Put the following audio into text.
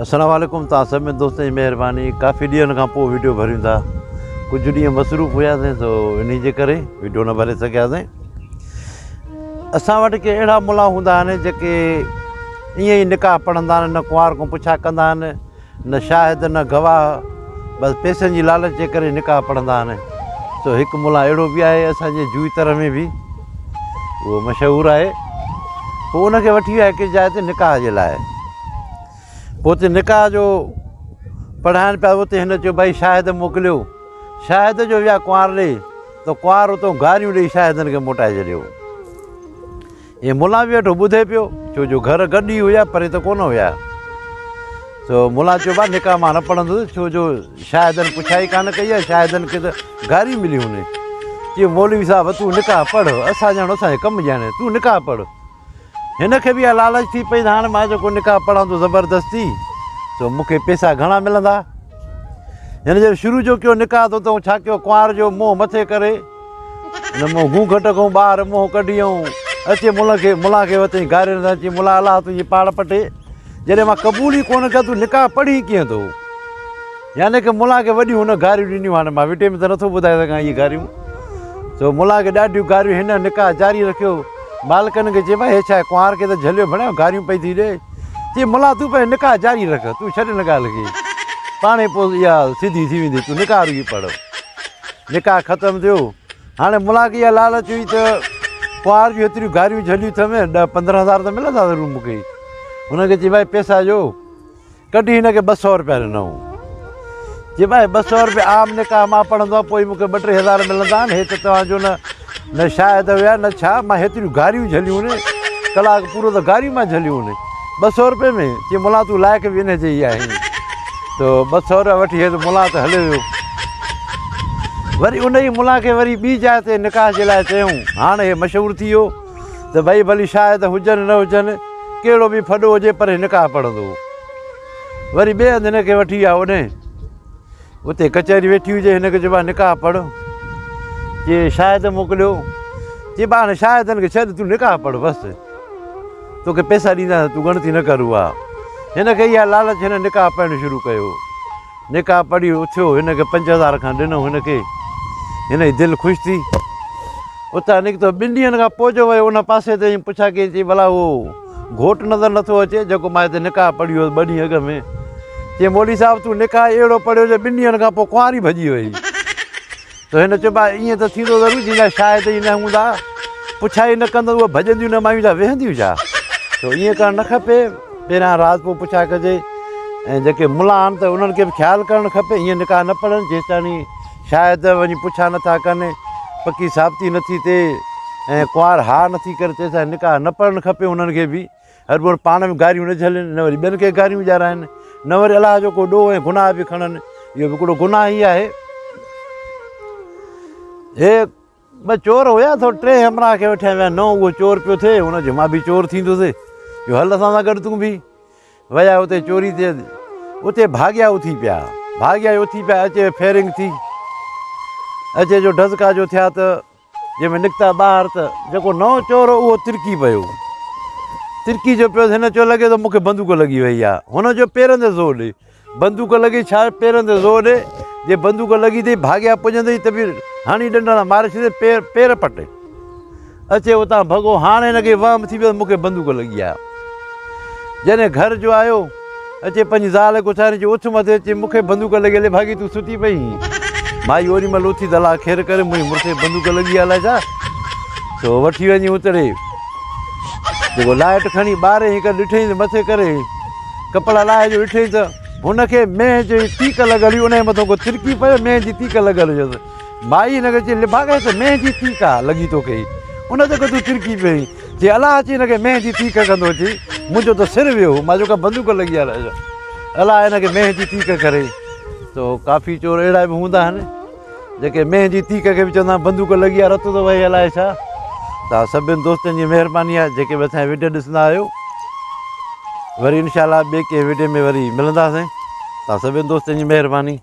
السلام عليڪم توهان سڀني دوستن جي مهرباني ڪافي ڏينهن کان پوء ويڊيو ڀريون ٿا ڪجهه ڏينهن مصروف هياسين سو انهي جي ڪري ويڊيو نه ڀري سگهياسين اسان وٽ ڪي اهڙا ملا هوندا آهن جيڪي ائين ئي نڪاح پڙهندا آهن نه ڪنوار کان پڇا ڪندا آهن نه شاهد نه گواهه بس پئسن جي لالچ جي ڪري نڪاح پڙهندا آهن سو هڪ ملا اهڙو به آهي اسان جي جوئي تر ۾ به اهو مشهور آهي پوء ان کي وٺي ويا هڪ جاء تي نڪاح جي لاء پوء اتي نڪاح جو پڙهائن پيا اتي هن چيو ڀائي شاهد موڪليو شاهد جو ويا ڪنوار ڏي ته ڪنوار اتو گاريون ڏئي شاهدن کي موٽائي ڇڏيو هي ملا به ويٺو ٻڌي پيو، ڇو جو گهر گڏ ئي هيا، پري ته ڪونه هيا. سو ملا چيو ڀاء نڪاح مان نه پڙهندس، ڇو جو شاهدن پڇا ئي ڪانه ڪئي آهي، شاهدن کي ته گاريون مليون هن. چيو مولوي صاحب تون نڪاح پڙهه، اسان ڄاڻو اسان جو ڪم ڄاڻي، تون نڪاح پڙهه. هن کي به اها لالچ ٿي پئي ته هاڻي مان جيڪو نڪاح پڙهان ٿو زبردستي، سو مون کي پئسا گهڻا ملندا. هن جڏهن شروع جو ڪيو نڪاح ته اتان ڇا ڪيو ڪنوار جو منهن مٿي ڪري ان منهن گونگهٽ کان ٻاهر منهن ڪڍي ۽ اچي ملا کي ملا کي وتئين گارين سان چي ملا الله تنهنجي پاڙ پٽي جڏهن مان قبول ئي ڪونه ڪيان تون نڪاح پڙهين ڪيئن ٿو يعني ڪه ملا کي وڏيون هن گاريون ڏنيون هاڻي مان وڊيو ۾ ته نٿو ٻڌائي سگهان اهي گاريون سو ملا کي ڏاڍيون گاريون هن نڪاح جاري رکيو مالڪن کي چي ڀاء هي ڇا آهي ڪنوار کي ته جهليو ڀڻيو گاريون پئي ٿي ڏي چي ملا تون پنهنجو نڪاح جاري رک تون ڇڏ ان ڳالهه کي پاڻهي پوء اها سڌي ٿي ويندي تون نڪاح رڳي پڙهه نڪاح ختم ٿيو هاڻي ملا کي اها لالچ هئي ته ڪنوار جون هيتريون گاريون جهليون اٿم ڏهه 15 هزار ته ملندا ضرور مون کي هن کي چي ڀائي پيسا جو ڪڍي هن کي 200 روپيا ڏنائون. چي ڀائي 200 روپيا عام نڪاح مان پڙهندو آهيان پوء مون کي ٻه ٽي هزار ملندا آهن هي ته توهان جو نه نه شاهد هيا نه ڇا مان هيتريون گاريون جهليون ني ڪلاڪ پورو ته گاريون مان جهليون ني 200 روپئي ۾ چي ملا تون لائق به ان جي ئي آهين ته 200 روپيا وٺي هي ته ملا ته هليو ويو وري ان ئي ملا کي وري ٻي جاء تي نڪاح جي لاء چيائون هاڻ هي مشهور ٿي ويو ته ڀئي ڀلي شاهد هجن نه هجن ڪهڙو به ڦڏو هجي پر هي نڪاح پڙهندو هو. وري ٻئي هنڌ هن کي وٺي ويا اوڏهين. اتي ڪچهري ويٺي هجي هن کي چيو ڀاء نڪاح پڙهه. چي شاهد موڪليو. چي ڀاء هاڻي شاهدن کي ڇڏ تون نڪاح پڙهه بس. توکي پئسا ڏينداسين تون ڳڻتي نه ڪر اها. هن کي اها لالچ هن نڪاح پڙهڻ شروع ڪيو. نڪاح پڙهي اٿيو، هن کي 5000 کان ڏنو هن کي، هن جي دل خوش ٿي. اتان نڪتو، ٻن ڏينهن کان پوء جو ويو ان پاسي تي ۽ پڇا ڪيائين، چي ڀلا اهو گهوٽ نظر نٿو اچي، جيڪو مان هتي نڪاح پڙهيو هوس ٻه ڏينهن اڳ ۾. چي مولوي صاحب تون نڪاح اهڙو پڙهيو جو ٻن ڏينهن کان پوء ڪنوار ئي ڀڄي وئي. ته هن چيو ڀاء ائين ته ٿيندو ضرور جنهن جا شاهد ئي نه هوندا، پڇا ئي نه ڪندس اهي ڀڄنديون نه مايون ڇا ويهنديون ڇا؟ سو ائين ڪرڻ نه کپي، پهريان راضپو پڇا ڪجي ۽ جيڪي ملا آهن ته انهن کي به خيال ڪرڻ کپي ائين نڪاح نه پڙهن جيستاڻي شاهد وڃي پڇا نٿا ڪن، پڪي ثابتي نٿي ٿئي ۽ ڪنوار ها نٿي ڪري تيستائين نڪاح نه پڙهڻ کپي انهن کي به. هرڀر پاڻ به گاريون نه جهلين، نه وري ٻين کي گاريون ڏيارائين، نه وري الله جو ڪو ڏوهه ۽ گناهه به کڻن. اهو به هڪڙو گناهه ئي آهي. هي ٻه چور هيا ٿو ٽي همراهه کي وٺي ويا نئون اهو چور پيو ٿئي هن چيو مان به چور ٿيندس جو هل اسان سان گڏ تون به ويا اتي چوري تي اتي ڀاڳيا اٿي پيا ڀاڳيا اٿي پيا اچي فيرنگ ٿي اچي جو ڍزڪا جو ٿيا ته جنهن ۾ نڪتا ٻاهر ته جيڪو نئون چور هو اهو ترڪي پيو. ترڪي جو پيو هن چيو لڳي ٿو مون کي بندوق لڳي وئي آهي. هن چيو پيرن تي زور ڏي. بندوق لڳي ڇا پيرن تي زور ڏي. جي بندوق لڳي اٿئي ڀاڳيا پڄندئي ته به هڻي ڏنڊا سان ماري ڇڏي پير پير پٽ. اچي اتان ڀڳو هاڻ هن کي وهم ٿي ويو ته مون کي بندوق لڳي آهي. جڏهن گهر جو آيو اچي پنهنجي زال کي اٿاري چيو اٿ مٿي اچي مون کي بندوق لڳي الي ڀاڳي تون ستي پئي هئين. مائي اوڏي مهل اٿي ته الله خير ڪري منهنجي مڙس کي بندوق لڳي آهي الائي ڇا. سو وٺي وڃي اتڙي جيڪو لائٽ کڻي ٻاري هڪ ڏٺئي ته مٿي ڪري ڪپڙا لاهي جو ڏٺئي ته هن کي مينهن جي تيڪ لڳل هئي ان جي مٿان ڪو ترڪي پيو مينهن جي تيڪ لڳل هيس. مائي هن کي چيو لڀاڳي ته مينهن جي تيڪ آ لڳي توکي ان تي ڪو تون ترڪي پيو آهين. چي الله اچي هن کي مينهن جي تيڪ ڪندو اچي منهنجو ته سر ويو هو مان چيو ڪا بندوق لڳي آ الله هن کي مينهن جي تيڪ ڪري تو ڪافي چور اهڙا به هوندا آهن جيڪي مينهن جي تيڪ کي به چوندا آهن بندوق لڳي آ رت ٿو وهي الائي ڇا تان سڀن دوستن جي مهرباني آهي جيڪي به اسان جا وڊيو ڏسندا آهيو وري انشاء الله ٻئي ڪنهن وڊيو ۾ وري ملنداسين تان سڀن دوستن جي مهرباني.